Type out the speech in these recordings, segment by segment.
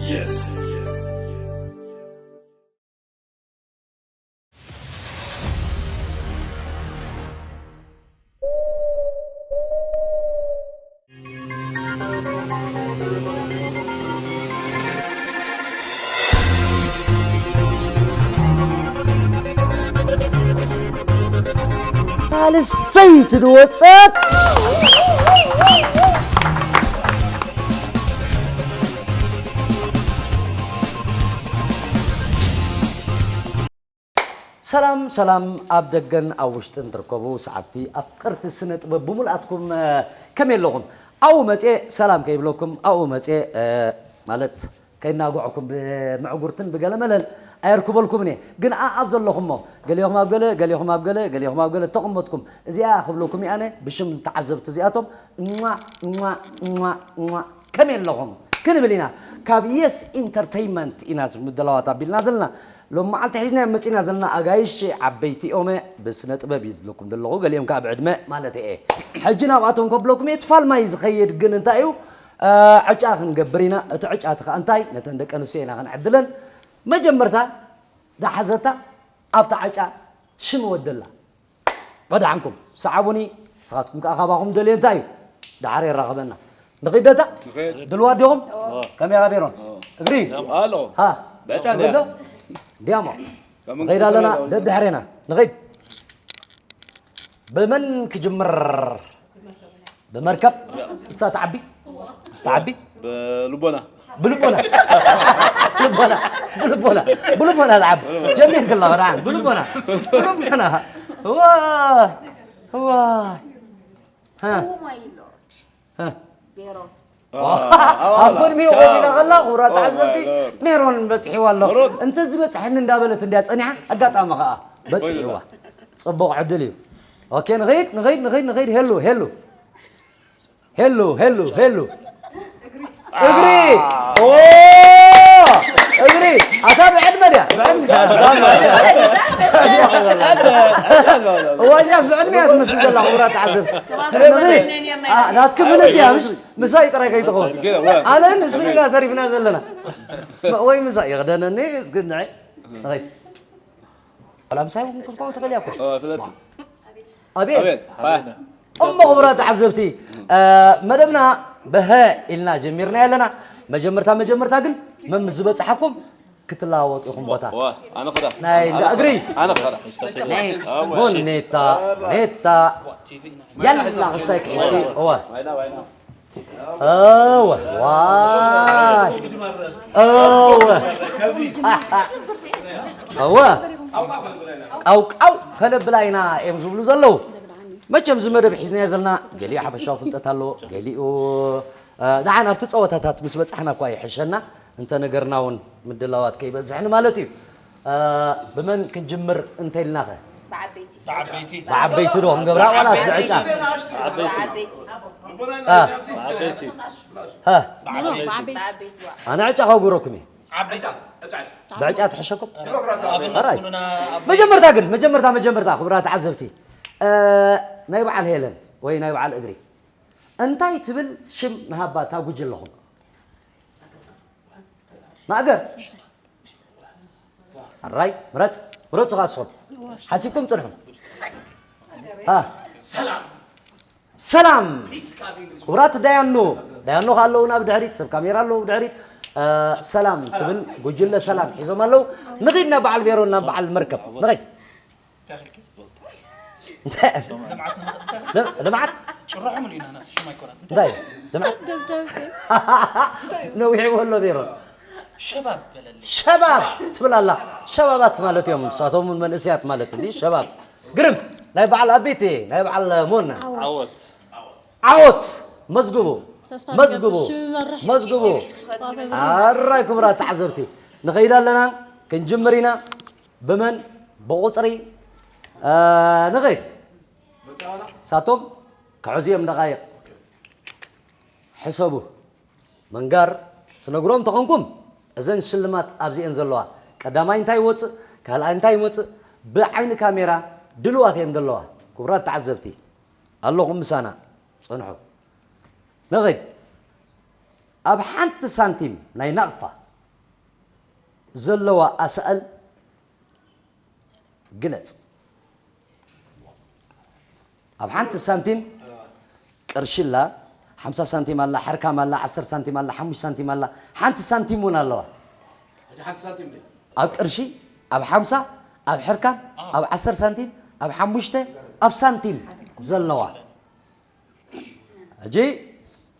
Yes. ሳልሰይቲ ዝወፀት። ሰላም ሰላም፣ ኣብ ደገን ኣብ ውሽጥን ትርከቡ ሰዓብቲ ኣፍቀርቲ ስነ ጥበብ ብምልኣትኩም፣ እ፣ ከመይ ኣለኹም? ኣብኡ መፅየ ሰላም ከይብለኩም፣ ኣብኡ መፅየ፣ እ፣ ማለት ከይናግዐኩም ብምዕጉርትን ብገለመለን ኣየርክበልኩምን እየ። ግን ኣኣብ ዘለኹሞ፣ ገሊኹም ኣብ ገለ፣ ገሊኹም ኣብ ገለ፣ ገሊኹም ኣብ ገለ ተቐመጥኩም፣ እዚኣ ክብለኩም እየ ኣነ ብሽም ተዓዘብቲ እዚኣቶም፣ እሟ፣ እሟ፣ እሟ፣ እሟ፣ ከመይ ኣለኹም? ክንብል ኢና። ካብ የስ ኢንተርተይንመንት ኢና ምድላዋት ኣቢልና ዘለና። ሎም መዓልቲ ሒዝናዮም መጺና ዘለና ኣጋይሽ ዓበይቲ ኦመ ብስነ ጥበብ እዩ ዝብለኩም ዘለኹ፣ ገሊኦም ከኣ ብዕድመ ማለት እየ። ሕጂ ናብኣቶም ከብለኩም እየ። እቲ ፋልማይ ዝኸይድ ግን እንታይ እዩ? እ፣ ዕጫ ክንገብር ኢና። እቲ ዕጫ እቲ ከኣ እንታይ? ነተን ደቂ ኣንስትዮ ኢና ክንዕድለን። መጀመርታ ዝሓዘታ ኣብታ ዕጫ ሽም ወደላ። በድሓንኩም፣ ሰዓቡኒ፣ ንስኻትኩም ከኣ ካባኹም ደልየ እንታይ እዩ? ደሓር የራኽበና። ንኺድ ደታ? ንኺድ። ድልዋት ዲኹም? እዎ። ከመይ ኢኻ ሜሮን? እዎ። እግሪ? ኣሎ። ሃ? ብዕጫ ንኺድ ድያ? ዶ? እንዲያሞ። ካብ መንግስቲ ንኺድ ኣለና፣ ሰማይ ደድሕሬና። ንኺድ። ብመን ክጅምር? ብመርከብ? እሳ ትዓቢ? ትዓቢ? ብልቦና። ብልቦና። ልቦና። ብልቦና። ብልቦና ትዓቢ። ጀሚርክላ፣ ደሓን። ብልቦና። ብልቦና። ዋ። ዋ። ሃ። Oh my lord። ሃ። ቤሮ። ኣብ ቅድሚኡ ቻው። ኮፍ ኢላ ከላ፣ ክቡራት Oh my ተዓዘብቲ፣ lord። ሜሮን በጺሕዋ ኣሎ። ሜሮን። እንተ ዝበጽሐኒ እንዳበለት እንድያ ጸኒሓ፣ ኣጋጣሚ ከኣ በጺሕዋ። ጽቡቕ ዕድል እዩ። ኦኬ፣ ንኸይድ፣ ንኸይድ፣ ንኸይድ፣ ንኸይድ። ሄሉ፣ ሄሉ። ሄሉ፣ ሄሉ፣ ሄሉ። እግሪ። ኦ! እግሪ። ኣታ ብዕድመ ድያ? ብዕድመ ድያ? እዋ፣ እዚኣስ ብዕድመ እያ ትመስል ዘላ፣ ክቡራት ተዓዘብቲ። እግሪ። አ፣ ናትኪ ፍልጥ እያ፣ ምሽ-፣ ምሳይ ጥራይ ከይትኸውን። ኣነን እሱን ኢና ተሪፍና ዘለና። ወይ ምሳይ ይኽደነኒ፣ እስኪ ንዐ። ንኸይድ። ዋላ ምሳይ እውን ክትከውን ትኽእል እያ እኮ። ኦ፣ ፍለጥ። ኣቤል። ኣቤል። ኣቤል። እሞ ክቡራት ተዓዘብቲ፣ እ፣ መደብና ብሀ ኢልና ጀሚርና ኣለና። መጀመርታ፣ መጀመርታ ግን መም ዝበጽሓኩም ክትለዋወጡ ኢኹም ቦታ። ዋ፣ ኣነ ኸዳ። ናይ እንዳ እግሪ። ኣነ ኸዳ። ናይ ቦኔታ፣ ኔታ። ያላ ክሳይ ክሕስኪ። እዋ። እወ፣ ዋይ። እወ። እወ። ቃው ቃው ከነብላ ኢና እዮም ዝብሉ ዘለዉ። መቸም እዚ መደብ ሒዝናዮ ዘለና ገሊኡ ሓፈሻዊ ፍልጠት ኣለዎ፣ ገሊኡ፣ እ፣ ደሓን ኣብቲ ጸወታታት ምስ በጻሕና እኳ ይሕሸና፣ እንተ ነገርና እውን ምድላዋት ከይበዝሕን ማለት እዩ። እ፣ ብመን ክንጅምር እንተ ኢልናኸ? ብዓበይቲ። ብዓበይቲ። ብዓበይቲ ዶ ክንገብራ ዋላስ ብዕጫ? ብዓበይቲ። ብዓበይቲ። እ። ብዓበይቲ። ሀ። ብዓበይቲ። ብዓበይቲ። ኣነ ዕጫ ከጉረኩም እየ። ብዕጫ ትሕሸኩም? ኣራይ። መጀመርታ ግን፣ መጀመርታ፣ መጀመርታ፣ ክቡራት ተዓዘብቲ፣ እ፣ ናይ በዓል ሄለን ወይ ናይ በዓል እግሪ እንታይ ትብል ሽም ንሃባ እታ ጉጅለኹም? ማእገር። ኣራይ፣ ምረጽ፣ ምረጹ ኻስኹም። ሓሲብኩም ጽንሑ። ሃ። ሰላም። ሰላም። ክቡራት ዳያኑ፣ ዳያኑ ኸኣ ኣለዉ ናብ ድሕሪት፣ ሰብ ካሜራ ኣለዉ ኣብ ድሕሪት። እ፣ ሰላም ትብል ጉጅለ ሰላም ሒዞም ኣለዉ። ንኺድ ናብ በዓል ቤሮ፣ ናብ በዓል መርከብ። ንኺድ። እንታይ? ልምዓት። ል-፣ ልምዓት? ጭርሖም ኢሉ ኢና፣ ናስ ሽም ኣይኮነን። እንታይ? ልምዓት? ደብዳቤ። ነዊሕዎ ኣሎ ሜሮን። ሸባብ በለለይ። ሸባብ ትብል ኣላ። ሸባባት ማለት እዮም፣ ንሳቶም እውን መንእሰያት ማለት እንዲ ሸባብ። ግርም። ናይ በዓል ኣቤት፣ ናይ በዓል ሞና። ዓወት። ዓወት። መዝግቡ። ተስፋ መዝግቡ። ትገብር። ሽም ይመርሕ። መዝግቡ። ዋፈ ዝብል። ኣራይ ክቡራት ተዓዘብቲ፣ ንኸይድ ኣለና፣ ክንጅምር ኢና። ብመን? ብቑጽሪ፣ እ፣ ንኸይድ። ሳቶም ክሕዙ እዮም ደቓይቕ። ሕሰቡ። መንጋር ትነግሮም ተኾንኩም፣ እዘን ሽልማት ኣብዚኤን ዘለዋ። ቀዳማይ እንታይ ይወፅእ፣ ካልኣይ እንታይ ይወፅእ፣ ብዓይኒ ካሜራ ድልዋት እየን ዘለዋ። ክቡራት ተዓዘብቲ፣ ኣለኹም ምሳና፣ ፅንሑ። ንኺድ። ኣብ ሓንቲ ሳንቲም ናይ ናቕፋ ዘለዋ ኣሳእል ግለጽ። ኣብ ሓንቲ ሳንቲም ቅርሺ ኣላ፣ ሓምሳ ሳንቲም ኣላ፣ ሕርካም ኣላ፣ ዓሰርተ ሳንቲም ኣላ፣ ሓሙሽተ ሳንቲም ኣላ፣ ሓንቲ ሳንቲም እውን ኣለዋ። ሕጂ ሓንቲ ሳንቲም ድያ? ኣብ ቅርሺ፣ ኣብ ሓምሳ፣ ኣብ ሕርካም፣ ኣብ ዓሰርተ ሳንቲም፣ ኣብ ሓሙሽተ፣ ኣብ ሳንቲም ዘለዋ። ሕጂ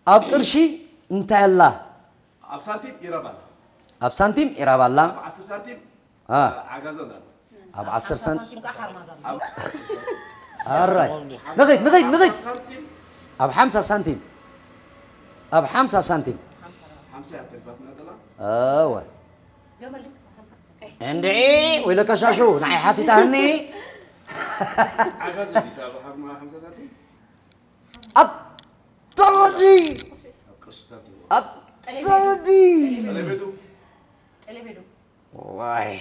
ኣብ ቅርሺ እንታይ ኣላ? ኣብ ሳንቲም ኢራብ ኣላ። ኣብ ሳንቲም ኢራብ ኣላ። ኣብ ዓሰርተ ሳንቲም አ። ዓጋዘን ኣላ። ኣብ ዓሰርተ ሳንቲም ሳንቲም ከዓ ሓርማዝ ኣላ። ኣብ ኣራይ። ንኺድ፣ ንኺድ፣ ንኺድ። ሳንቲም ኣብ ሓምሳ ሳንቲም። ኣብ ሓምሳ ሳንቲም። ሓምሳ እያ ተሪፋትና ዘላ። እወ። ገመል ድዩ? ሓምሳ። እንድዒ፣ ወይለካ ሻሹ፣ ንዓይ ሓቲታኒ። ዓጋዘን ድዩ ኣብ ሓምሳ ሳንቲም? ኣብ ጸወዲ! ኣብ ቅርሺ ሳንቲም። ኣብ ጸወዲ! ጠለቤዱ። ጠለቤዱ። ዋይ።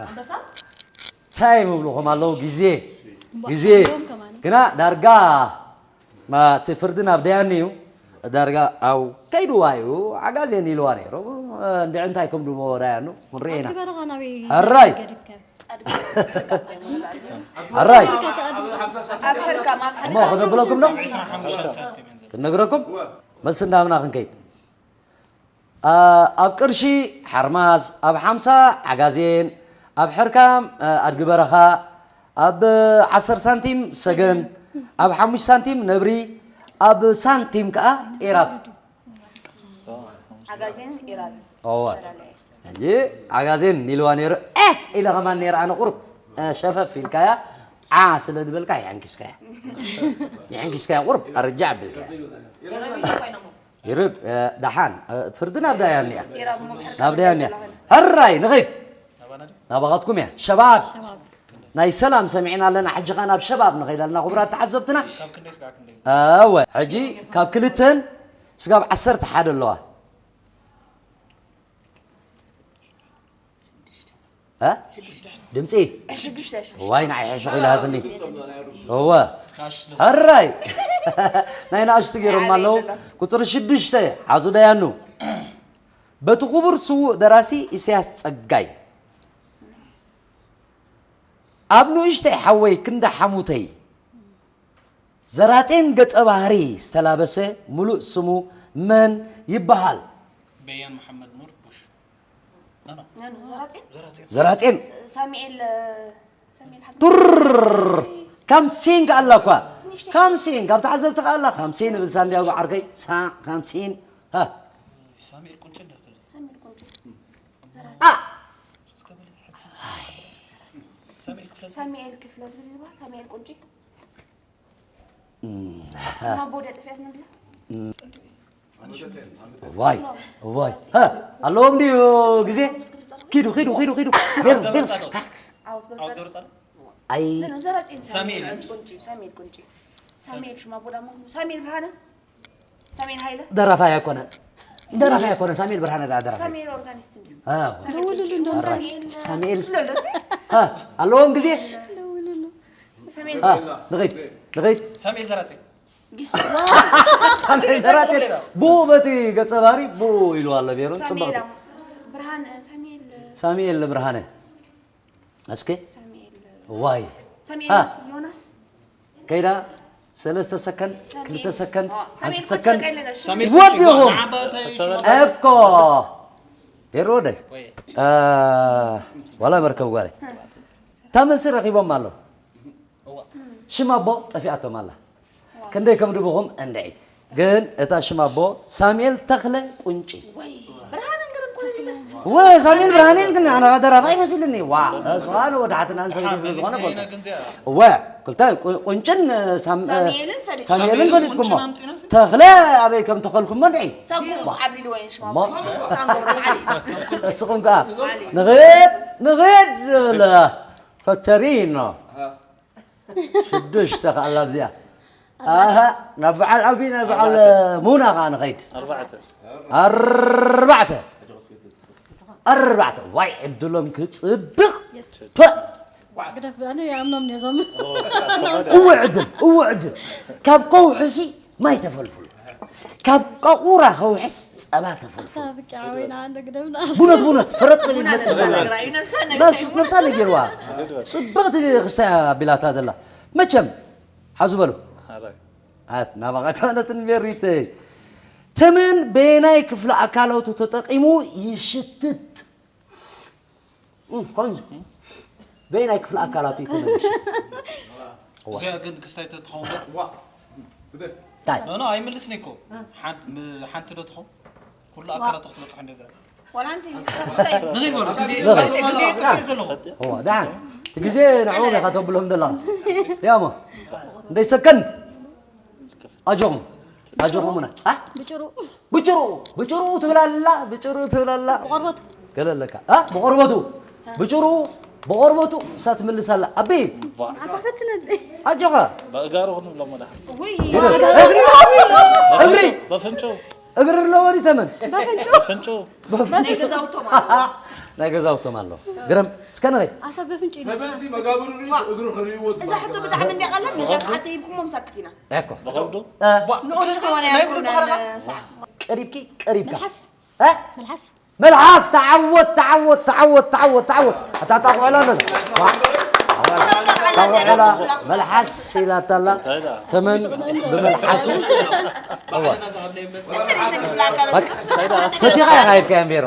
ኣንበሳ? ታይ ምብልኹም ኣለዉ ግዜ። ግዜ። እዮም ከማን። ግና ዳርጋ፣ ማ፣ እቲ ፍርዲ ናብ ደያኒ እዩ። ዳርጋ ኣብ ከይድዋ እዩ። ዓጋዜን ኢልዋ ነይሩ። እንድዒ እንታይ ከም ድሞ ደያኑ ክንርኢ ኢና። ኣብቲ በረኻ ናበይ ኣራይ። ገድከ? ኣራይ። ኣብ ሕርካም፣ ኣብ እሞ ክነብለኩም ዶ? ክንነግረኩም? መልሲ እንዳሃብና ክንከይድ። ኣ፣ ኣብ ቅርሺ ሓርማዝ፣ ኣብ ሓምሳ ዓጋዜን፣ ኣብ ሕርካም፣ ኣ፣ ኣድጊ በረኻ፣ ኣብ ዓሰርተ ሳንቲም ሰገን፣ ኣብ ሓሙሽተ ሳንቲም ነብሪ፣ ኣብ ሳንቲም ከኣ ኤራብ። ዓጋዜን ኢራብ እወ። ይፈላለያ። ሕጂ ዓጋዜን ኒልዋ ነይሩ፣ ኤህ ኢለ ከማን ነይረ ኣነ ቁሩብ፣ እ፣ ሸፈፍ ኢልካያ፣ ዓ ስለ ዝበልካ ይዕንኪስካያ። ይዕንኪስካያ ቁሩብ፣ ኣረጃ ኣቢልካያ። ኢራብ እዮም ኮይኖም። ይርብ፣ እ፣ ደሓን፣ እ፣ ፍርዲ ናብ ዳያ እኒኣ። ኢራብ እሞ ብሕርሲ ናብ ዳያ እኒኣ። ዘለኹ። ሕራይ፣ ንኺድ። ናባኻትኩም እያ። ሸባብ። ሸባብ። ናይ ሰላም ሰሚዕና ኣለና፣ ሕጂ ኸኣ ናብ ሸባብ ንኸይድ ኣለና፣ ክቡራት ተዓዘብትና። ካብ ክንደይ ስጋዕ ክንደይ? እወ፣ ሕጂ ካብ ክልተን ስጋብ ዓሰርተ ሓደ ኣለዋ። እ? ድምፂ? ሽዱሽተ፣ ሽዱሽተ። ዋይ፣ ንዓይ ሕሹኽ ኢላትኒ። እወ። ሕራይ። ናይ ንኣሽቱ ገይሮም ኣለዉ። ቁፅሪ ሽዱሽተ፣ ሓዙ ደያኑ። በቲ ክቡር ስዉእ ደራሲ ኢሳያስ ጸጋይ ኣብ ንእሽተይ ሓወይ ክንዲ ሓሙተይ ዘራጼን ገጸ ባህሪ ዝተላበሰ ምሉእ ስሙ መን ይበሃል? በያን መሓመድ ኑር ቡሽ። ኖ፣ ኖ። ኖ፣ ኖ፣ ዘራጼን? ዘራጼን። ዘራጼን። ስ-፣ ሳሙኤል፣ እ፣ ሳሙኤል ሓብተ ቱር! ካምሲን ከኣላ እኳ። ትንሽ ካምሲን፣ ካብ ተዓዘብቲ ከኣላ። ካምሲን እብል ሳንዲያጎ ዓርከይ። ሳ-፣ ካምሲን። ሃ። ሳሙኤል ቁንጭ እንዳትል። ሳሙኤል ቁንጭ። ዘራጼን። አ! እስከ በል። ሳሙኤል ክፍለ። ሳሙኤል ክፍለ ዝብል ዝበሃል? ሳሙኤል ቁንጭ። እም፣ ስማ ቦደ ጥፍያት ንብላ። እም። ዋይ፣ ዋይ። ሃ፣ ኣለዎም ድዩ ግዜ? ኪዱ፣ ኪዱ፣ ኪዱ፣ ኪዱ። ቤሩ፣ ቤሩ። ዓወት ገብረ ጻድቕ። ኣይ። ኖ፣ ኖ፣ ዘራጼን ሳሙኤል። ሳሙኤል ቁንጪ፣ ሳሙኤል ቁንጪ። ሳሙኤል ሽማ ቦዳ ሞ-፣ ሳሙኤል ብርሃነ? ሳሙኤል ሃይለ? ደራፋይ ኣይኮነን። ደራፋይ ኣይኮነን፣ ሳሙኤል ብርሃነ ደኣ ደራፋይ። ሳሙኤል ኦርጋኒስት እንድዩ። አ። ደውልሉ እንዶ። ኣራይ። ሳሙኤል። ሳሙኤል። ሎ፣ ሎ። ሃ፣ ኣለዎም ግዜ? ደውልሉ። ሳሙኤል። ሃ፣ ንኸይድ፣ ንኸይድ። ሳሙኤል ዘራጼ። ጊስ-፣ ሳሙኤል ዘራጼ። ብኡ በቲ ገጸ ባህሪ ብኡ ኢሉ ኣሎ፣ ቤሮን፣ ሳሙኤል ጽብቕቲ። ኣም-፣ ብርሃን፣ ሳሙኤል። ሳሙኤል ብርሃነ። እስኪ። ሳሙኤል። ዋይ። ሳሙኤል ሃ። ዮናስ። ከይዳ፣ ሰለስተ ሰከንድ፣ ሳሙኤል። ክልተ ሰከንድ፣ ዋ፣ ሓንቲ ሳሙኤል ሰከንድ። ቁንጭ ቀይለሽ። ሳሙኤል ወዲኹም። ቁንጭ። እኮ። ቤሮ ወደይ። ወይ። አ፣ ዋላ መርከብ ጓለይ። እታ መልሲ ረኺቦም ኣለዉ። እዋ። ሽም ኣቦ ጠፊኣቶም ኣላ። እዋ። ክንደይ ከም ድብኹም እንድዒ። ግን እታ ሽም ኣቦ ሳሙኤል ተኽለ ቁንጪ። ወይ፣ ብርሃነ እንግዲህ እኮ ይመስል። ወ-፣ ሳሙኤል ብርሃነ ግን ኣነ ደራፋይ መሲልኒ። ዋ፣ እሱ ኸኣ ወዲ ሓትናን ሰበይቲ ስለ ዝኾነ ደሓን፣ ፈልጦ። ግን እዚኣ እወ፣ ክልተ ቁ-፣ ቁንጭን ሳም-፣ ሳሙኤልን ፈሊጥ-፣ ሳሙኤልን ሳሙኤልን ፈሊጥኩሞ። ቁንጭን ኣምጺና ሲ? ተኽለ ኣበይ ከም ተኸልኩሞ እንድዒ። ሳጉ ዋ። ዓብሊሉ ወይን ሽማ እሞ? ኣቦ። ታንጎ ዓሊ። ንስኹም ከኣ ንኺድ፣ ንኺድ ንብል። ፈተሪኖ። ኣሃ። ሽዱሽተ ከኣላ ኣብዚኣ። ኣሃ፣ ናብ በዓል ኣቢ፣ ናብ በዓል ኣርባዕተ። ሙና ከኣ ንኸይድ። ኣርባዕተ። ኣርባዕተ። ኣርባዕተ። ዋይ፣ ዕድሎም ክጽብቕ። የስ። ፐ። ግደፍ፣ ኣነ ይኣምኖም ነዞም። እወ ዕድል፣ እወ ዕድል። ካብ ከውሕሲ ማይ ተፈልፍሉ። ካብ ቃቑራ ከውሕስ ጸባ ተፈልፍል። ኣታ ብቃ ወይና ኣንደ ግደምና። ቡነት፣ ቡነት፣ ፈረጥ በል ይመጽእ ዘላ። ነብሳ ነጊርዋ። ጽብቕቲ ክስታይ ኣቢላታ ዘላ። መቸም፣ ሓዙ በሉ። ኣት ናባኻ ኮነትን ሜሪተይ። ተመን በየናይ ክፍለ ኣካላቱ ተጠቒሙ ይሽትት? እም፣ ቆንጆ። በየናይ ክፍለ ኣካላቱ እዩ ተመን ይሽትት? እዚኣ ግን ክስታይ ተትኸውን ዶ? ታይ? ኖ፣ ኖ፣ ኣይምልስን እኮ። ሓን-፣ ም-፣ ሓንቲ ዶ ትኸውን? ኩሉ ኣካላቱ ክትበጽሖ እንደ ዝረአ። ዋላ ኣንቲ ንኽእል በሉ፣ ግዜ፣ ንኽእል። ግዜ የጥፍእ ዘለኹ። እዋ፣ ደሓን። እቲ ግዜ ንዕኦም ኢኻ ተብሎም ዘለኻ። ያሞ። እንደይ ሰከንድ። ኣጆኹም። ኣጆኹምና። ኣ? ብጭሩ። ብጭሩ። ብጭሩ ትብል ኣላ፣ ብጭሩ ትብል ኣላ። ብቆርበቱ። ገለ ኣለካ። ኣ? ብቆርበቱ። ብጭሩ፣ ብቆርበቱ እሳ ትምልስ ኣላ። ኣቢ። ኣባ ፈትነለይ። ኣጆኻ። በእጋሩ ክንብሎም ወዳ። ውይ። እግሪ፣ እግሪ። በፍንጩ። እግሪ ኣለዎ ድዩ ተመን? በፍንጩ። በፍንጩ። ናይ ገዛውቶም ኣሎ። ናይ ገዛውቶም ኣሎ። ግረም፣ እስከ ንኸይ። ኣታ በፍንጩ ኢለ። ተመንሲ መጋብሩ ርእሱ እግሩ ከርእይዎ እዛ ሕቶ ብጣዕሚ እንዲያ ቀላል፣ ነዛ ሰዓት ተሂብኩሞ ምሳክት ኢና። እኮ። ብኸብዱ? እ። ንኡስ ዝኾነ ናይ ብሩክ ኣይኮነን በረኻ? ሰዓት። ቀሪብኪ፣ ቀሪብካ። መልሓስ። እ? መልሓስ። መልሓስ፣ ተዓወት፣ ተዓወት፣ ተዓወት፣ ተዓወት፣ ተዓወት። ኣታ ጣቑዕላ ኣሎ። ዋ፣ ጣቑዕላ፣ መልሓስ ኢላታ ኣላ። ተመን ብመልሓሱ። እዋ። በቃ፣ ፈቲኻ ኢኻ ሂብካያ እምቤሮ።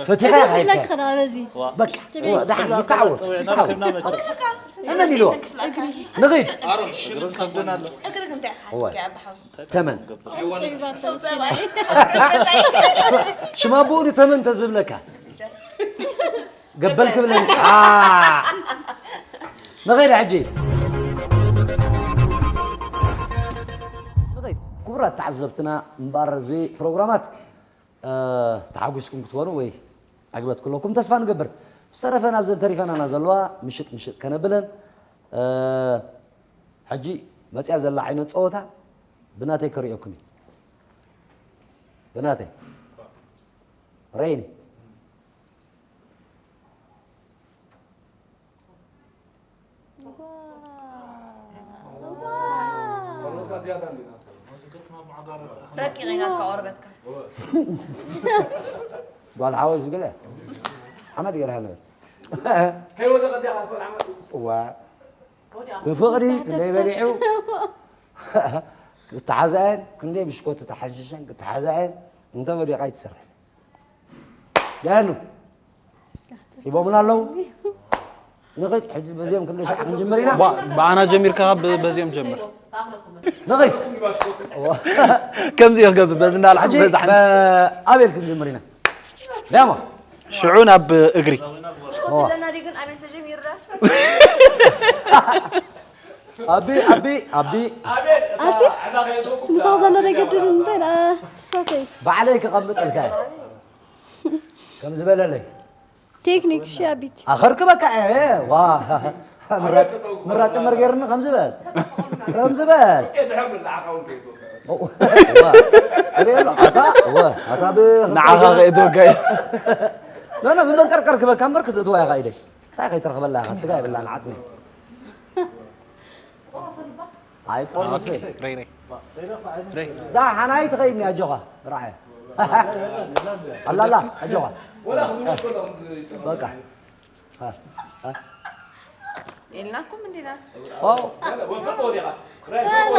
ፈቲኻ ኢኻ ሂብካያ። ለክ ኸዳ በዚ። በቃ፣ እዋ፣ ደሓን፣ ይተዓወት፣ ይተዓወት። እመን ኢልዎ። ንኺድ። እዋ። ተመን። ሽማ ብኡ ተመን ተዝብለካ። ገበል ክብለኒ። ኣ! ንኸይድ ሕጂ። ንኸይድ። ክቡራት ተዓዘብትና፣ እምበኣር እዚ ፕሮግራማት፣ እ፣ ተሓጒስኩም ክትኮኑ ወይ ዕግበት ክህልወኩም ተስፋ ንገብር። ብዝተረፈ ናብዘን ተሪፈናና ዘለዋ ምሽጥ ምሽጥ ከነብለን፣ እ፣ ሕጂ መጽያ ዘላ ዓይነት ጸወታ ብናተይ ከርእየኩም እዩ። ብናተይ። ሬኒ። ረቂቕ ኢና እኮ ቆርበትካ። ጓል ሓወይ ዝገለ ሓመድ ገይርሃ ነበር። ከይወደቐ ዲኻ ትበልዓ ማለት እዩ። እዋ። ብፍቕሪ ክንደይ በሊዑ ክተሓዛየን፣ ክንደይ ብሽኮቲ ተሓንሽሸን ክተሓዛየን፣ እንተ ወዲቓ ኣይትሰርሕን። ደያኑ፣ ሂቦምና ኣለዉ። ንኽድ፣ ሕጂ በዚኦም ክንደይ ሸዓ ክንጅምር ኢና? ባ-፣ ብኣና ጀሚርካ ብ-፣ በዚኦም ጀምር። ንኽድ። ከምዚ ይገብር፣ በዚ እንዳልዓል፣ ሕጂ በዚ ሓንቲ። በኣቤል ክንጅምር ኢና። ደያማ። ሽዑ ናብ እግሪ። እዋ። ኣቢ፣ ኣቢ፣ ኣቢ። ኣቲ ምሳኽ ዘሎ ነገር ድር እንታይ ደኣ ተሳፈይ? ባዕለይ ክቐምጠልካ እየ። ከም ዝበለለይ። ቴክኒክ ሺ ኣቢት። ኣኸርክበካ እየ። ዋ። ምራጭ፣ ምራጭ መርጌርኒ ከም ዝበል። ከም ዝበል። ዋ። ሪኤሎ፣ ኣታ፣ ወ፣ ኣታ ብ-፣ ንዓኻ ከእትወካ እየ። ኖ፣ ኖ፣ ብመንቀርቀር ክበካ እምበር ክትእትዋ ኢኻ ኢደይ። እንታይ ከይትረኽበላ ኢኻ? ስጋ የብላን ዓጽሚ። ኣይቆርስ። ረይ፣ ረይ። ረይ። ዳ ሓናይ ትኸይድኒ ኣጆኻ። ራዓይ። ኣላላ ኣጆኻ። በቃ። ሃ፣ ሃ። ኢልናኩም እንዲና። ኦ።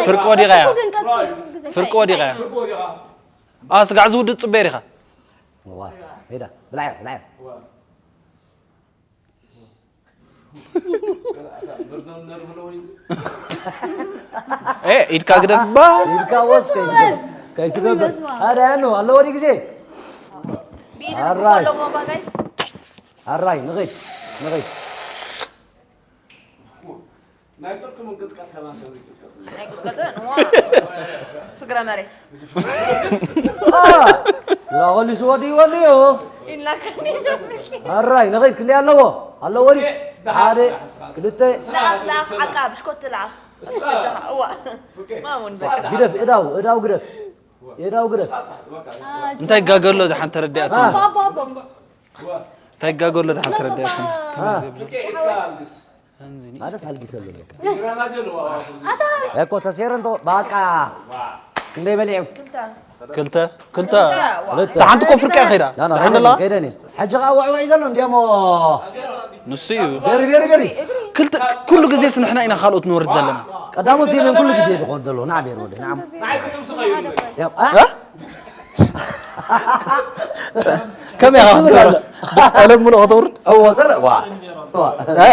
ፍርቂ ወዲቓ እያ። ግን ቀልጥፉ ግዜ። ፍርቂ ወዲቓ እያ። ኣ፣ ስጋዕ ዝውድእ ጽበይ ዲኻ? ዋ፣ ሄዳ። ብላዕ፣ ብላዕ። ኤ፣ ኢድካ ግደፍ ባ። ኢድካ ወስ ከይትገብር። ከይትገብር። በስመ ኣብ። ኣረ፣ ያኑ፣ ኣለዎ ድዩ ግዜ? ቢኢዱ ኣራይ። ኣለዎ ባ፣ ጋይስ። ኣራይ፣ ንኺድ፣ ንኺድ። ናይ ቱርኪ ምንቅጥቃጥ ከማን ተዘይቅጥቀጥ። ናይ ቅጥቀጥ፣ ንዋ። ፍግረ መሬት። ኣ፣ ንዋ፣ ወሊሱ ወዲ፣ ወሊዮ። ኢላካ። ኣራይ፣ ንኺድ፣ ክንደይ ኣለዎ? ኣለዎ ድዩ? ሓደ፣ ክልተ። ለኣኽ፣ ለኣኽ፣ ዓቃ፣ ብሽኮቲ ለኣኽ። እዋ። ማሙን በቃ። ግደፍ፣ እዳው፣ እዳው ግደፍ። እዳው ግደፍ። እንታይ ጋገሎ ደሓን ተረዲኣትኒ? ኣቦ፣ ኣቦ፣ ኣቦ። እንታይ ጋገሎ ደሓን ተረዲኣትኒ? ኣ። ኣደስ ኣልጊሰሉ። ኣታ። እኮ ተሴረንቶ፣ በቃ። ክንደይ በሊዑ? ክልተ ክልተ ክልተ። ሓንቲ ኮፍ ርቃ ከይዳ። ና ና ደሓን ከይደ ደላ? ከይደ ኔ። ሕጂ ከኣ ዋዕዋዕ ይዘሎ እንዲያሞ። ንሱ እዩ። በሪ በሪ በሪ። ክልተ ኩሉ ግዜስ ንሕና ኢና ካልኦት ንወርድ ዘለና። ቀዳሞት ዜመን ኩሉ ግዜ ዝኾን ዘሎ ንዓ ቤር ወዲ ንዓ። ያብ ኣ እ? ከመይ ኢኻ ክትገብሮ? ብቀለም ምሉእ ከተውርድ? እዎ ተረ ዋ ዋ እ?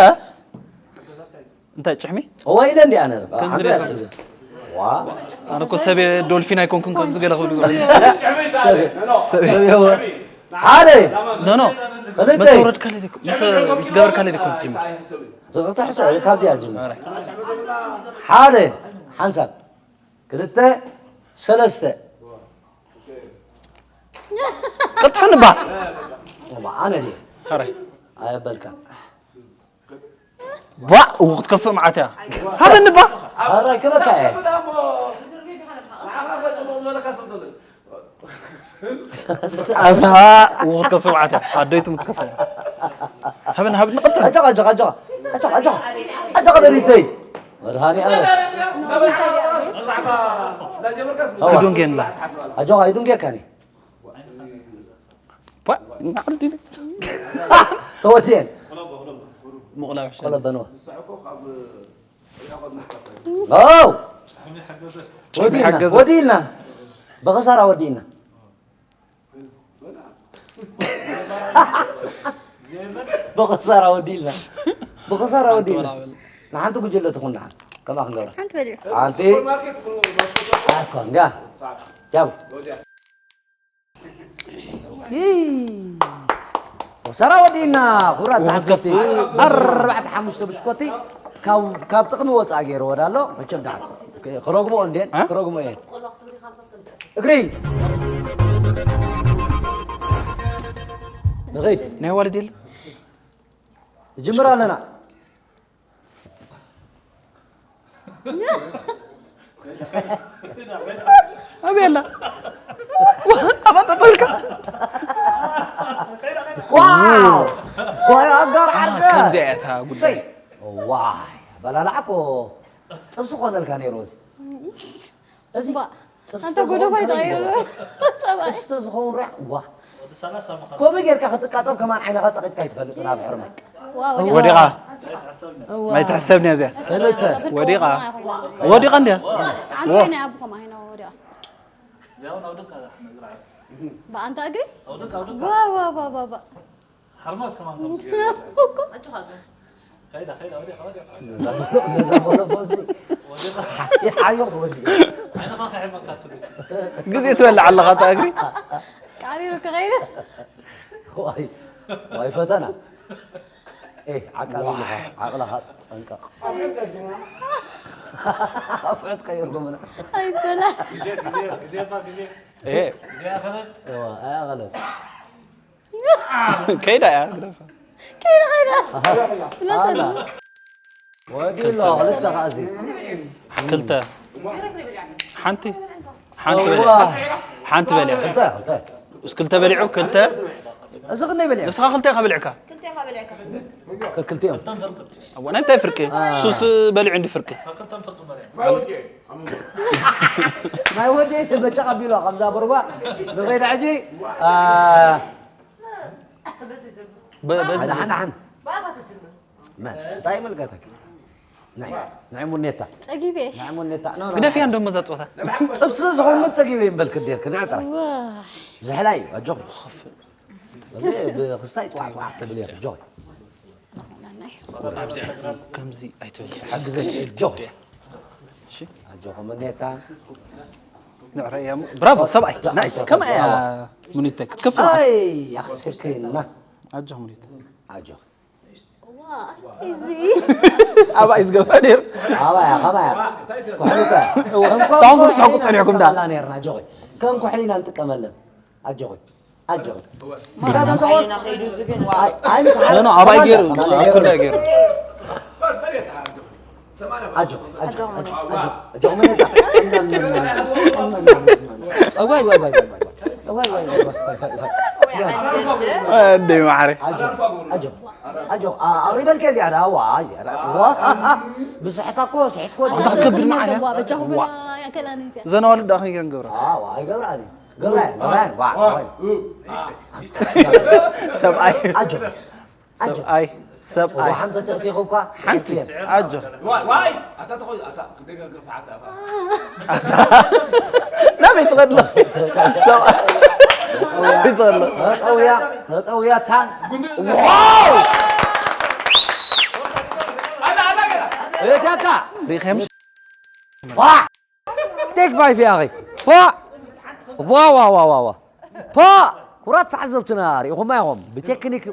እንታይ ጭሕሚ? እዋ ኢለ እንዲ ኣነ ከምዚ ሬሳ። ዋ ኣነ እኮ ሰብየ ዶልፊን ኣይኮንኩን ከምዚ ገለ ክብል ይብሉ። ሰብ ሰብ ሓደ ኖ ኖ ክልተ ምስ ኣውረድካለይ ደኮ ምስ ምስ ገበርካለይ ደኮ ትጅምር። ዝቕጥሕሰ ካብዚኣ ጅምር ሓደ ሓንሳብ ክልተ ሰለስተ ቀጥፍን ባ እዋ ኣነ ድየ ሐራይ ኣየበልካ ባ እው ክትከፍእ መዓት እያ። ሃበኒ ባ ኣራይ ክበካ እየ ኣታ እው ክትከፍእ መዓት እያ። ኣደይቱ ምትከፍእ ሃበኒ ሃበኒ ቀጥታ ኣጆኻ ኣጆኻ ኣጆኻ ኣጆኻ ኣጆኻ ኣጆኻ ኣጆኻ በሪተይ መድሃኒ ኣነ ትዱንጌንላ ኣጆኻ ይዱንጌካኒ ባ ናዕል ዲለ ተወዲአን ምቑላብ ቆለበንዋ ው ወዲልና ሓገዘ። ወዲልና ብኸሳራ ወዲልና ብኸሳራ ወዲልና ብኸሳራ ወዲልና ንሓንቲ ጉጅለ ትኹን ንሓን ከማ ክንገብራ ሓንቲ በሊዑ ሓንቲ ኣኮ እንጋ ጃቡ ሰራ ወዲና ኩራት ተሓሰብቲ ኣርባዕተ ሓሙሽተ ብሽኮቲ ካብ ካብ ጥቕሚ ወፃእ ገይርዎ ዳሎ መቸም ደሓን ክረግሞ እንዴን ክረግሞ እየን እግሪ ንኸይድ ናይ ዋልድ የለ ንጅምር ኣለና ኣበይ ኣላ ኣባጠጠልካ ዋው ዋይ ኣጋር ዓርከ ከምዚኣ እያ እታ ጉዳይ ዋይ ኣበላላዕኮ ጥብሲ ኮነልካ ነይሩ እዚ እዚ ኣንተ ጎደፋይ ተቐይሩ ሰብኣይ ጥብሲ ተዝኸውን ርያ ዋ ከምኡ ጌርካ ክትቃጠብ ከማን ዓይንኻ ፀቒጥካ ይትፈልጥ ናብ ሕርመት ወዲቓ ማይ ትሕሰብኒ እዚኣ ሰለተ ወዲቓ ወዲቓ እንዲያ ኣንተ ናይ ኣቦ ከማ ሄና ወዲቓ ብኣንታ እግሪ ዋዋዋዋዋ ሓርማዝ ከማን ነዛ ሞለፎዚ ሓዮ ክወዲ ግዜ ትበልዕ ኣለኻ እታ እግሪ ቃሪሩ ክኸይደ ዋይ ዋይ ፈተና ኤ ዓቃቢ ኢኻ ዓቕልኻ ፀንቀቕ ኣፍዑት ቀይርኩምና ኣይበላ ግዜ ግዜ ግዜ እባ ግዜ ኤ ግዜ ኣኸለ ኣይኣቐለን ከይዳ እያ ከይደ ከይደ ብለሰሉ ወዲሎ ክልተ ከኣዚ ክልተ ሓንቲ ሓንቲ በሊዕ ሓንቲ በሊዕ ክልተ ክልተ ምስ ክልተ በሊዑ ክልተ እዚ ክንደይ በሊዕ ንስኻ ክልተ ኢኻ በሊዕካ ከክልቲኦም ኣቦና እንታይ ፍርቂ ሱስ በሊዑ እንዲ ፍርቂ ናይ ወዲ በጫ ቀቢሎ ከምዛ ብርባ ንኸይድ ሕጂ በ- በዚ- ሓን ሓን እንታይ ይምልከተክ ናይ ናይ ሙኔታ ጸጊቤ ናይ ሙኔታ ኖ ኖ ግደፍያ እንዶ መዛ ጾታ ጥብሲ ዝኾን መጸጊበ ይምበል ክዴር ክድዕ ጥራይ ዋ ዝሕላ እዩ ኣጆኹ እዚ ብክስታይ ጧዕ ጧዕ ትብል እያ ጆ ኣብዚኣ ከምዚ ኣይትበል ሓግዘ ጆ ኣጆኹ ሙኔታ ንዕረያ እሞ ብራቮ ሰብኣይ ናይስ ከመይ እያ ሙኒተ ክትከፍእ ኣይ ኣኽስርከና ኣጆ ሙኒተ ኣጆ ዋ እዚ ኣባይ ዝገብረ ነይሩ ኣባያ ኸባያ ኩሕልከ ታውን ኩሉ ትስሕቁ ጸኒሕኩም ዳ ላ ነርና ኣጆኺ ከም ኩሕሊ ኢና ንጥቀመለን ኣጆኺ ኣጆኺ ሰራተሰውን ከይዱ ዝግን ዋ ኣይ ምስ ሓደ ኖ ኣባይ ገይሩ ኣብ ኩላይ ገይሩ ኣጆ ኣጆ ኣጆ ኣጆ መነታ እዋይ እዋይ እዋይ እዋይ እዋይ እዋይ እዋይ እንደ ማዕረ ኣጆ ኣጆ ኣጆ ኣቕሪበልከ ዝያዳ ዋ ዝያዳ ዋ ብስሕታ እኮ ስሕት ኮ ኣንታ ክትከብድ ማዕረ በጃኹም እዘን ኣዋልድ ደኣ ከመይ ገይረን ገብራ? ሰብኣይ። ሰብኣይ። ሰብኣይ። ሓንቲ። ኣጆ። ናበይ ትኸድሎ? ሰብኣይ። ናበይ ትኸድሎ? ተጠውያ፣ ተጠውያ ታን። ዋው! እታታ። ሪኸም። ዋ! ቴክ ፋይፍ ያኺ። ዋ! ዋ፣ ዋ፣ ዋ፣ ዋ፣ ዋ። ፓ! ኩራት ተዓዘብትና ርኢኹማ ኢኹም። ብቴክኒክ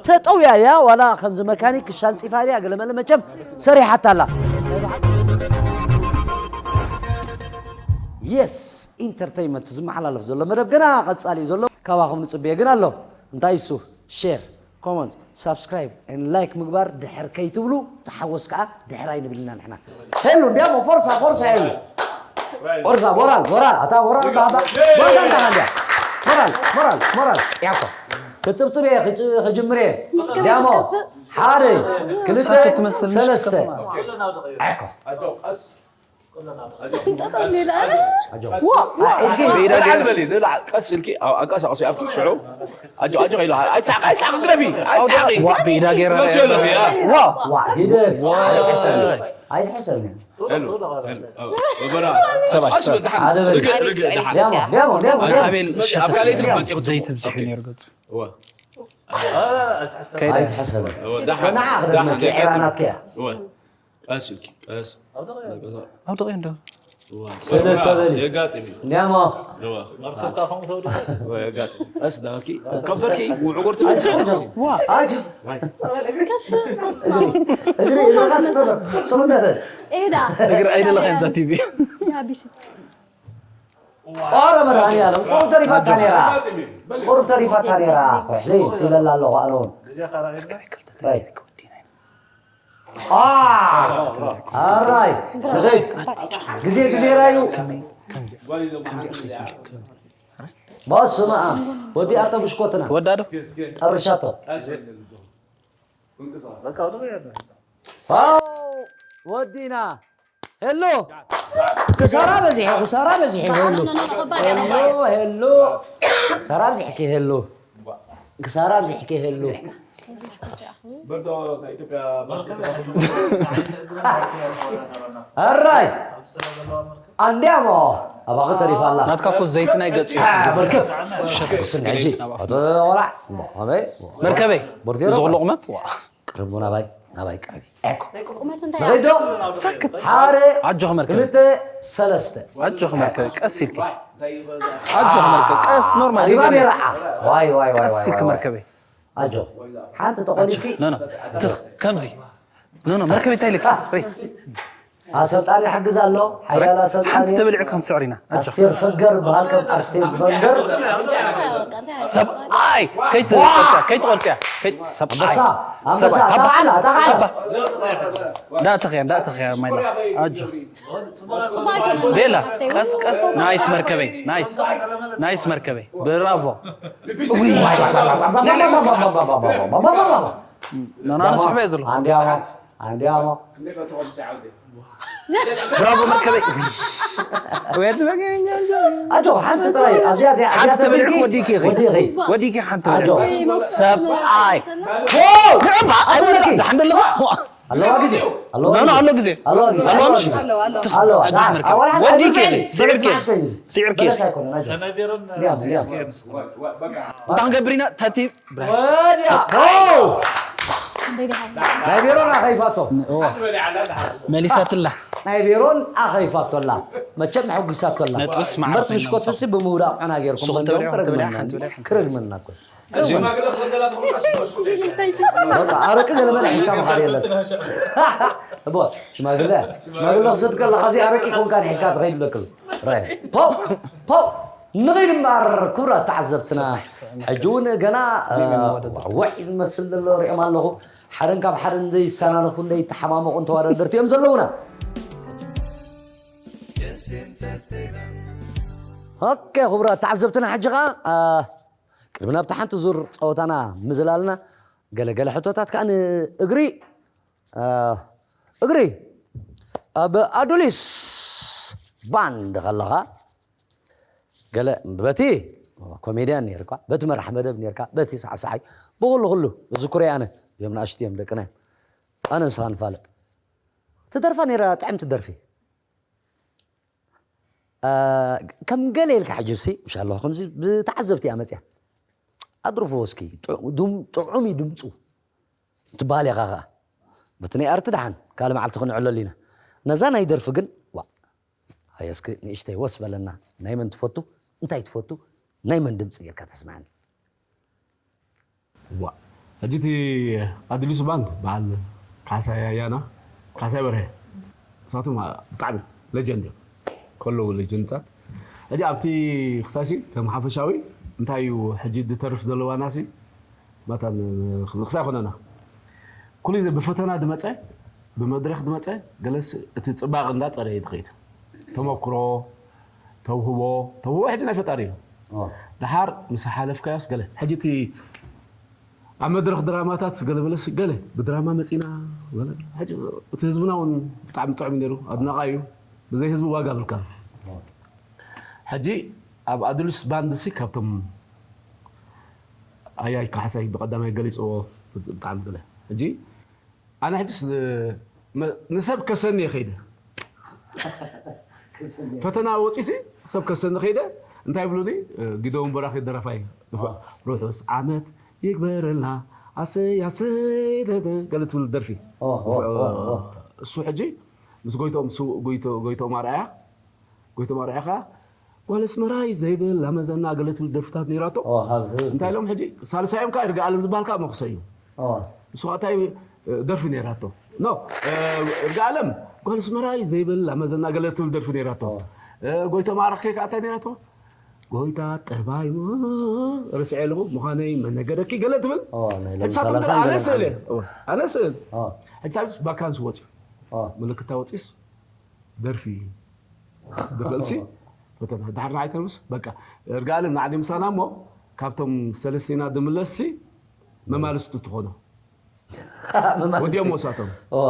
ተጠውያ እያ፣ ዋላ ከምዚ መካኒክ ክሻንፂፋ ድያ፣ ገለመለ መቸም ሰሪሓታ ኣላ። የስ ኢንተርተይመንት ዝመሓላለፍ ዘሎ መደብ ገና ቀጻሊ እዩ ዘሎ። ካባኹም ንጽበዮ ግን ኣሎ። እንታይ እሱ? ሼር፣ ኮመንት፣ ሳብስክራይብ፣ ኤንድ ላይክ ምግባር ድሕር ከይትብሉ፣ ተሓወስ ከኣ ድሕር ኣይንብልና ንሕና። ሄሉ፣ እንዲያሞ፣ ፎርሳ፣ ፎርሳ፣ ሄሉ። ፎርሳ፣ ሞራል፣ ሞራል፣ ኣታ ሞራል፣ ባባ። ሞራል፣ እንዳ ሃንዲያ። ሞራል፣ ሞራል፣ ሞራል። ያኮ። ክጽብጽብ እየ፣ ክጭ-፣ ክጅምር እየ። እንዲያሞ፣ ሓደ፣ ክልተ፣ ሳክት ትመስል፣ ሰለስተ። ሽከማ። ያኮ። ኣጆ። ዋ፣ ዋ፣ ኢድኪ። በይዳ ገይረ። በሊ፣ ልዕል፣ ቀስ ኢልኪ፣ ኣው-፣ ኣንቀሳቕሲ ኣብኪ፣ ሽዑ። ኣጆ፣ ኣጆ ኢልሃ። ኣይትስሓቂ፣ ኣይትስሓቂ፣ ግደፊ፣ ኣይትስሓቂ። ዋ፣ በይዳ ገይረ። መሲሉ፣ ያ። ዋ። ዋ፣ ግደፍ። ዋ። ኣይትሕሰብ። ኣይትሕሰብ። ሄሉ፣ ሄሉ፣ ኣው፣ በበራ። ሰብኣይ፣ ቀስ ሰብኣይ። በል፣ ደሓን። ሓደ በል። ርግእ፣ ርግእ፣ ደሓን። ዲያሞ፣ ዲያሞ፣ ዲያሞ፣ ዲያሞ። ኣቤል፣ ኣብ ካልኣይቲ መጽእ። ዘይት ብዝሕ ነይሩ ገጹ። ዋ። ከይደ። ኣይትሕሰብ። ዋ፣ ደሓን፣ ንዓ ክደግመልኪ፣ ደሓን። ዕራናትኪ እያ። ዋ። ቀስ ኢልኪ፣ ቀስ። ኣብ ደቂቕ እንዶ። ዋ። ስለ ተበሊ። የጋጥም እዩ። እንዲያሞ። ዋ። መርከብካ ከምኡ ተውድእ። ዋ፣ የጋጥም። ቀስ ዳኪ። ከንፈርኪ፣ ምዕጉርቲ። ኣጆ፣ ኣጆ። ዋ። ኣጆ። ከፍ፣ በስመ ኣብ። እግሪ፣ እግሪ፣ እግሪ፣ እግሪ፣ እግሪ፣ እግሪ፣ እግሪ፣ ኤዳ። እግሪ ኣይደለኸ እዛ ቲቪ። ያ ቢስፕስ። ኧረ መድሃኒዓለም፣ ቁሩብ ተሪፋታ ነይራ። ቁሩብ ተሪፋታ ነይራ። ኮይሕ፣ ዘይት ሲለላ ኣለኹ ኣነ እውን። ራይት። አ፣ ኣራይ፣ ትኸይድ። ግዜ፣ ግዜ ራዩ። በስመ ኣብ። ወዲኣቶ ብሽኮትና። ትወዳ ዶ? ጠርሻቶ። በቃ፣ ወደ ቤት። ዋው! ወዲና። ሄሎ። ክሳራ በዚሑ፣ ክሳራ በዚሑ፣ ሄሎ። ኖ፣ ኖ፣ ኖ፣ ከባድ እያ፣ ሄሎ፣ ከባድ እያ። ሄሎ። ክሳራ በዚሕኪ፣ ሄሎ። ክሳራ በዚሕኪ፣ ሄሎ። ኣራይ። ኣንዲያሞ። ኣባኺ ተሪፋ ኣላ። ናትካ እኮ ዘይቲ ናይ ገጽ እዩ። አ፣ መርከብ። ሸፍ ስን ሕጂ። ኣቶ ቆላዕ። ኣበይ? መርከበይ። ቦርቴሮ። እዚ ኩሉ ቁመት? ዋ። ቅርቡ ናባይ፣ ናባይ ቅረቢ። ኤኮ። ቁመት እንታይ ንኸይዶ? ሰክት። ሓደ፣ ኣጆኺ መርከበይ። ክልተ፣ ሰለስተ። ኣጆኺ መርከበይ፣ ቀስ ኢልኪ። ኣጆኺ መርከበይ፣ ቀስ ኖርማል ኣሊባ ግዜ ነይራ። ዋይ፣ ዋይ፣ ዋይ፣ ቀስ ዋይ፣ ኢልኪ ዋይ፣ ዋይ። መርከበይ። ኣጆ። ሓንቲ ኣጆ። ተቆሊፍኪ። ኖ፣ ኖ። ትኽ፣ ከምዚ። ኖ፣ ኖ፣ መርከበይ እንታይ ኢልኪ? ሪኢ። ኣሰልጣኒ ይሕግዝ ኣሎ። ሓያል ኣሰልጣኒ። ሓንቲ ተበሊዑ ክንስዕር ኢና። ኣጆ። ኣስቴር ፈንገር በሃል ከም ኣርሴን ፈንገር። ሰብኣይ፣ ከይትቆርጽያ፣ ከይትቆርጽያ፣ ከይት-፣ ሰብኣይ። ኣንበሳ፣ ኣንበሳ፣ ሰብኣይ፣ ሃባ፣ ኣታኻዕላ፣ ኣታኻዕላ። ሃባ። እንዳእተኽያ፣ እንዳእተኽያ፣ ማይላ። ኣጆ። ቤላ፣ ቀስ፣ ቀስ። ናይስ መርከበይ፣ ናይስ። ናይስ መርከበይ። ብራቮ። ኖ፣ ኖ፣ ኖ፣ ስሕበ ዘሎ። ኣንዲያሞ፣ ኣንዲያሞ። ብራቮ መርከበይ። ኣጆ፣ ሓንቲ ጥራይ፣ ኣብዚኣ፣ ኣብዚኣ ሓንቲ ተበሊዕኪ ተበሊዕኪ ወዲእኪ ኢኺ። ወዲእኺ። ወዲእኪ ሓንቲ ኣጆ። ተበሊዕኪ። ሰብኣይ። ዎ! ንዕማ፣ ኣይወድቕ፣ ኣጆ። ደሓን ደለኹ። ኣለዋ ግዜ፣ ኣለዋ ኖ፣ ኖ፣ ግዜ። ኣሎ ግዜ። ኣለዋ ግዜ፣ ኣለዋ ኣለዋ ግዜ። ግዜ። ኣለዋ፣ ኣጆ ደሓን። መርከበይ። ኣዋላ ሓንቲ ወዲእኪ ግዜ ኢኺ። ስዒርኪ። በለስ ኮይኑ። ስዒርኪ። በለስ ኣይኮነን፣ ኣጆ። ሊያም፣ ሊያም። እንታይ ክንገብር ኢና? ተቲ ወዲያ። ኦ! ናይ ቤሮን ኣኸይፋቶ። እዋ። መሊሳትላ። ናይ ቤሮን ኣኸይፋቶላ። መቸም ኣሐጒሳቶላ። ነጥብስ መዓር እምበርቲ ኮይና ብሽኮትሲ ብምውዳቕ ዕና ጌርኩም ሱቕ እንዲያውም ተበሊዑ፣ ሓንቲ በሊዓ፣ ክረግመና፣ ሓንቲ በሊዓ፣ ሓንቲ ክረግመና እኮ። ሽማግለ ክሰደላ ትኾንካ ሽኮር ሽኮር። በቃ ኣረቂ ገለ መለ ሒዝካ ምኻድ የለን። እቦ፣ ሽማግለ፣ ሽማግለ ክሰድ ከለኻ እዚ ኣረቂ ኮንካ ሒዝካ ትኸይድ ኣለክል። ራይ። ፖው፣ ፖው። ንኸይድ እምበኣር ክቡራት ተዓዘብትና፣ ሕጂ እውን ገና፣ እ፣ ዋዕ ዝመስል ዘሎ ሪኦም ኣለኹ። ሓደን ካብ ሓደን ዘይሰናነፉ፣ ዘይተሓማመቑን ተወዳደርቲ እዮም ዘለዉና። ኦኬ፣ ክቡራት ተዓዘብትና፣ ሕጂ ኸዓ፣ እ፣ ቅድሚ ናብቲ ሓንቲ ዙር ጸወታና ምዝላልና፣ ገለ ገለ ሕቶታት ከኣ ንእግሪ፣ እ፣ እግሪ ኣብ ኣዱሊስ ባንድ ከለኻ ገለ በቲ ኮሜድያን ነርካ፣ በቲ መራሕ መደብ ነርካ፣ በቲ ሳዕሳዓይ፣ ብኹሉ ኩሉ ዝዝክሮ ኣነ እዮም፣ ንኣሽቱ እዮም ደቅና እዮም። ኣነ ንስኻ ንፋለጥ። ትደርፋ ነይራ ጥዕምቲ ደርፊ። አ፣ ከም ገለ ኢልካ ሕጂ ብሲ፣ ምሻ ኣለኹ ከምዚ ብተዓዘብቲ እያ መጽያ። ኣድርፍዎ እስኪ፣ ጥዑ-፣ ድም-፣ ጥዑም እዩ ድምፁ። ትበሃል ኢኻ ኸዓ። በቲ ናይ ኣርቲ ደሓን፣ ካልእ መዓልቲ ክንዕለሉ ኢና። ነዛ ናይ ደርፊ ግን፣ ዋ፣ ሃየ እስኪ ንእሽተይ ወስ በለና። ናይ መን ትፈቱ? እንታይ ትፈቱ? ናይ መን ድምፂ ጌርካ ተስምዐኒ? ዋ፣ ሕጂ እቲ ኣዱሊስ ባንድ በዓል ካሕሳይ ኣያና፣ ካሕሳይ በርሀ፣ ንሳቶም ብጣዕሚ ሌጀንድ እዮም። ከለዉ ሌጀንድታት። ሕጂ ኣብቲ ክሳሲ ከም ሓፈሻዊ እንታይ እዩ ሕጂ ዝተርፍ ዘለዋናሲ? መታን ንክሳይ ኮነና። ኩሉ ግዜ ብፈተና ዝመጸ፣ ብመድረኽ ዝመጸ፣ ገለስ እቲ ጽባቐ እንዳጸረየ ትኸይድ። ተመክሮ፣ ተውህቦ፣ ተውህቦ ሕጂ ናይ ፈጣሪ እዩ። ኦ። ደሓር ምስ ሓለፍካዮስ ገለ። ሕጂ እቲ ኣብ መድረኽ ድራማታት ገለ በለስ ገለ ብድራማ መጺና፣ ገለ። ሕጂ እቲ ህዝብና እውን ብጣዕሚ ጥዑም እዩ ነይሩ፣ ኣድናቓይ እዩ። ብዘይ ህዝቢ ዋጋ የብልካን። ኦ። ሕጂ ኣብ ኣዱሊስ ባንድ ሲ ካብቶም ኣያይ ካሕሳይ ብቐዳማይ ገሊጽዎ ብጣዕሚ ገለ። ሕጂ ኣነ ሕጂ ስ-፣ መ-፣ ንሰብ ከሰኒ እየ ከይደ። ፈተና ወጺሲ ሰብ ከሰኒ ከይደ። እንታይ ይብሉኒ? እ፣ ጊደውን በራኺ ደራፋይ። ርሑስ ዓመት ይግበረልና፣ ኣሰይ፣ ኣሰይ፣ ደደ፣ ገለ ትብል ደርፊ። ኦ፣ ኦ፣ ኦ፣ ኦ። እሱ ሕጂ ምስ ጎይቶም ስ-፣ ጎይቶ-፣ ጎይቶም ኣርኣያ፣ ጎይቶም ኣርኣያ ኸዓ ጓል ኣስመራይ ዘይብል ላመዘና ገለ ትብል ደርፍታት ነይራቶ። ኦ፣ ሃብ፣ ሃብ። እንታይ ኢሎም ሕጂ ሳልሳዮም ከኣ ይርጋ ኣለም ዝበሃል ከኣ መኽሰ እዩ። ኦ። ንሱ ከኣ እንታይ ደርፊ ነይራቶ? ኖ፣ እ፣ ይርጋ ኣለም ጓል ኣስመራይ ዘይብል ላመዘና ገለ ትብል ደርፊ ነይራቶ። ኦ። እ፣ ጎይቶም ኣረኸ ከኣ እንታይ ነይራቶ? ጎይታ ጠባይ ሞ ረስዐ ኣለኹ ምዃነይ መነገረኪ ገለ ትብል። ኦ፣ ናይ ሎሚ ሕጂ ሳቶም ሰላሳን ኣነ ገለን ስእል እየ። ዓመት። ኦ፣ ኣነ ስእል። ኦ። ሕጂ ሳብስ ባካንስ ወፂኡ። ኦ። ምልክታ ወፂስ ደርፊ ድኽእልሲ ፈተና። ድሓር ንዓይ ተርምስ፣ በቃ፣ እርጋለም ንዓዲ ምሳና እሞ፣ ካብቶም ሰለስቲና ድምለስሲ መማልስቱ ትኾኖ። መማልስቲ። ወዲኦም ወሳቶም። ኦ።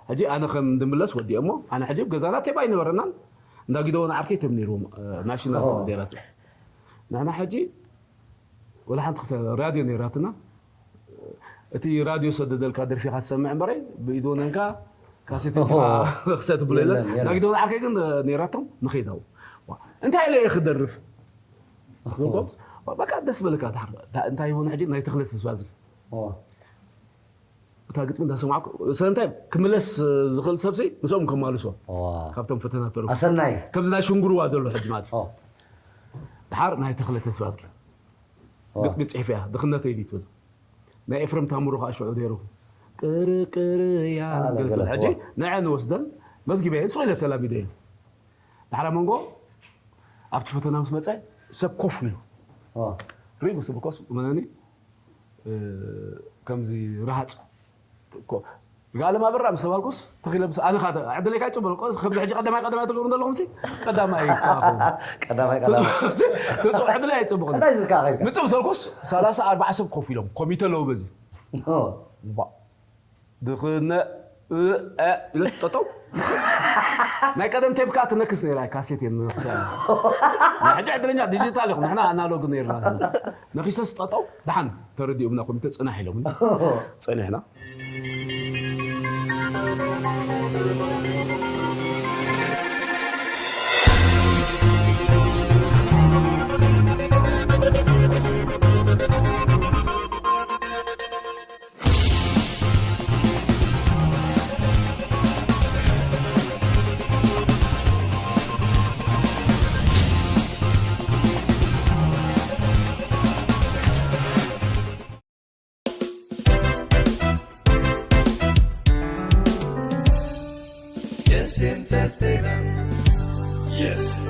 ሕጂ ኣነ ከም ድምለስ ወዲኦሞ፣ ኣነ ሕጂ ኣብ ገዛና ቴባ ኣይነበረናን። እንዳ ጊደዎን ዓርከይ ተም ነይርዎም፣ እ፣ ናሽናል ኦ። ተም ነይራቶ። ንሕና ሕጂ ወላ ሓንቲ ክሰ-፣ ራድዮ ነይራትና። እቲ ራድዮ ሰደደልካ ደርፊኻ ትሰምዕ እምበረይ፣ ብኢድ ወነንካ ካሴት እንካ ኦሆ። ክሰት ብሎ የለን። የለን፣ የለን። ናጊዶ ዓርከይ ግን ነይራቶም ንኸይዳው። ዋ፣ እንታይ ኢለ እየ ክደርፍ? ኦሆ። በቃ ደስ በለካ። እንታይ ይሆን ሕጂ ናይ ተኽለ ተስፋ ዝብል። ኦ። እታ ግጥሚ እንዳሰማዕኩ፣ ስለምንታይ ክምለስ ዝኽእል ሰብሲ ምስኦም ከማልሶ። ዋ። ካብቶም ፈተና ተረፉ። ኣሰናይ። ከምዚ ናይ ሽንጉርዋ ዘሎ ሕጂ ማለት እዩ። ኦ። ድሓር ናይ ተኽለ ተስፋ ዝብል። ኦ። ግጥሚ ጽሒፍ እያ፣ ድኽነተይ ድዩ ትብል። ናይ ኤፍረም ታምሩ ኸዓ ሽዑ ነይሩ። ቅርቅር እያ ኣነ ገለ ገለ ትብል። ሕጂ እዋ። ንዐ ንወስደን መዝጊበ እየ፣ ንሱ ኢለ ተላሚደ እየ። ድሓር ኣብ መንጎ ኣብቲ ፈተና ምስ መጸ ሰብ ኮፍ ኢሉ። ኦ። ሪኡ ምስ በልኮስ፣ እመነኒ፣ እ፣ ከምዚ ረሃጽ እኮ። ጋለ ማበራ ምስ ተባልኩስ፣ ተኺለ ምስ፣ ኣነ ኻተ፣ ዕድለይ ካይ ጽቡቕ፣ ከምዚ ሕጂ ቀዳማይ፣ ቀዳማይ ትገብሩ ዘለኹም ሲ፣ ቀዳማይ እኮ ኣኹም። ቀዳማይ፣ ቀዳማይ። ትጹ-፣ ትጹ-፣ ዕድለይ ኣይጽቡቕን። እንታይ ዝካ ኸይድካ? ምጽእ ምስ በልኩስ፣ ሰላሳ ኣርባዓ ሰብ ኮፍ ኢሎም፣ ኮሚተ ኣለዉ በዚ። ኦ። ባ-፣ ድኽነ-፣ እ-፣ እ-፣ ኢለ ጠጠው። ናይ ቀደም ቴፕ ከኣ ትነክስ ነይራ፣ ካሴት እየን ንነክሳ። ናይ ሕጂ ዕድለኛ ዲጂታል ኢኹም፣ ንሕና ኣናሎግ ነይርና። ነኺሰስ ጠጠው፣ ደሓን ተረዲኦምና ኮሚተ ጽናሕ ኢሎምኒ። ጸኒሕና። Yes Entertainment. Yes.